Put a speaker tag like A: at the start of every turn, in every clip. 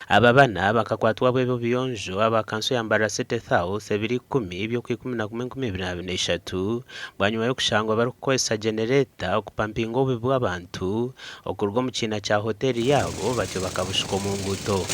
A: Aba bana bakakwatwa ab'eby'obuyonjo aba kanso ya Mbarara City South ebiro ikumi by'Okwikumi na kumwe 2023 bwanyima y'okushangwa barikukozesa genereeta okupampinga obubi bw'abantu okuruga omu kiina kya hoteeri yaabo batyo bakabushuka omu nguuto.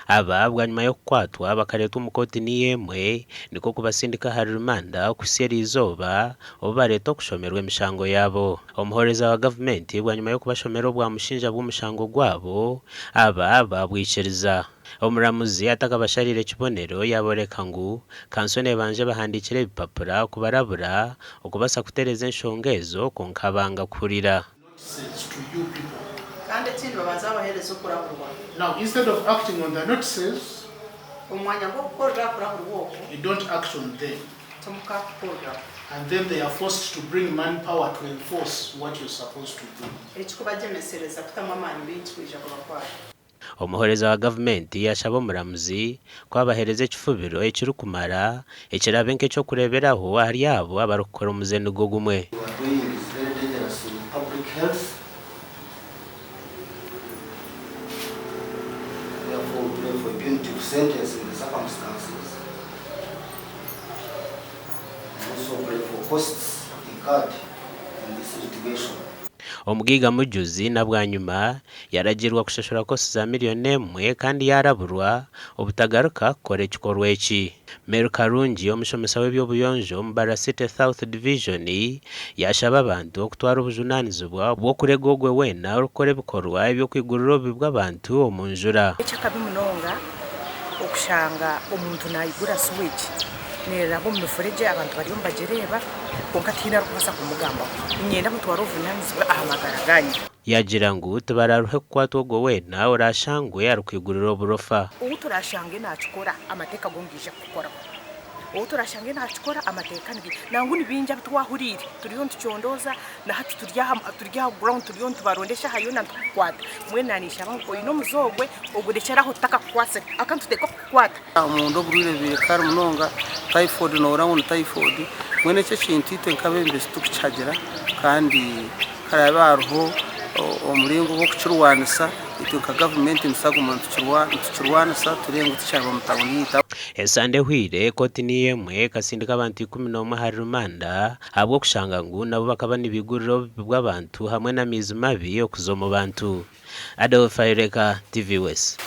A: Aba bwanyima y'okukwatwa bakareetwa omu kooti niyo emwe nikwo kubasindika ahari rumanda okuhitsya eriizooba obu bareetwa okushomerwa emishango yaabo. Omuhorereza wa gavumenti bwanyima y'okubashomera obwamushinja bw'omushango gwabo, aba baabwikiriza. Omuramuzi atakabashariire ekibonero yaaboreka ngu kanso nebanja ebahandiikire ebipapura kubarabura okubaasa kutereeza enshonga ezo kwonka banga kuhurira.
B: Notices to you people.
C: Kandi ekindi babanza babaheereza okuraburwa.
B: Now instead of acting on the notices.
C: Omu mwanya gw'okukorera aha kuraburwa okwo.
B: You don't act on them.
C: Timukakukoreraho.
B: And then they are forced to bring man power to enforce what you're supposed to do.
C: Ekikubagyemesereza kutamu amaani maingi kwija kubakwata.
A: Omuhoreza wa gavumenti yashaba omuramuzi ku abahereza ekifubiro ekirikumara ekiraabe nk'eky'okureeberaho ahari abo abarikukora omuze nigwo gumwe.
D: You are doing is very dangerous to public health therefore we pray for a punitive sentence in the circumstances and also pray for costs incurred in this litigation.
A: Omugaiga Mujuzi na bwanyima Yaragiirwa kushashura kosi za miriyoni emwe kandi yaaraburwa obutagaruka kukora ekikorwa eki. Mary Karungi, omushomesa w'eby'obuyonjo omu Mbarara City South Division yaashaba abantu okutwara obujunaanizibwa bw'okurega ogwe weena orikukora ebikorwa eby'okwigurira obubi bw'abantu omu njura.
E: Eky'akabi munonga okushanga omuntu naigura sewage neraba omu mifuregye abantu bariyo nibagireeba kwonka tihaine arikubaasa kumugambaho. Niinyenda mutware obuvunanizibwa aha magara ganyu.
A: Yaagira ngu tibararuhe kukwatwa ogwo weena oraashangwe arikwigurira oburofa.
E: Ou turaashange naakikora, amateeka go nigaija kukukoraho. Ou turaashange naakikora, amateeka nigaija. Nangwa ni baingi abu twahuriire turiyo nitucondooza, na hati turi aha turi aha ground turiyo nitubaronda eshaaha yoona nitukukwata. Mbwenu naanishaba ngu oine omuze ogwe, ogurekyere aho tutakakukwasire ahakuba nituteekwa kukukwata.
F: Omunda oburwaire bubaire kare munonga, typhoid nohurira ngu ni typhoid, mbwenu ekyo ekintu itwe nk'abebembezi titukukihagira kandi Haraabe hariho omuringo gw'okukirwanisa, itwe nka gavumenti nitutaguma nitukirwanisa tureebe ngu tikyaba omu tawuni yaitu.
A: Esande ehweire, kooti niyo emwe ekasindika abantu 11 ahari rumanda ahabw'okushanga ngu nabo bakaba nibaigurira obubi bw'abantu hamwe n'amaizi mabi okuza omu bantu. Adolf Ayoreka, TV West.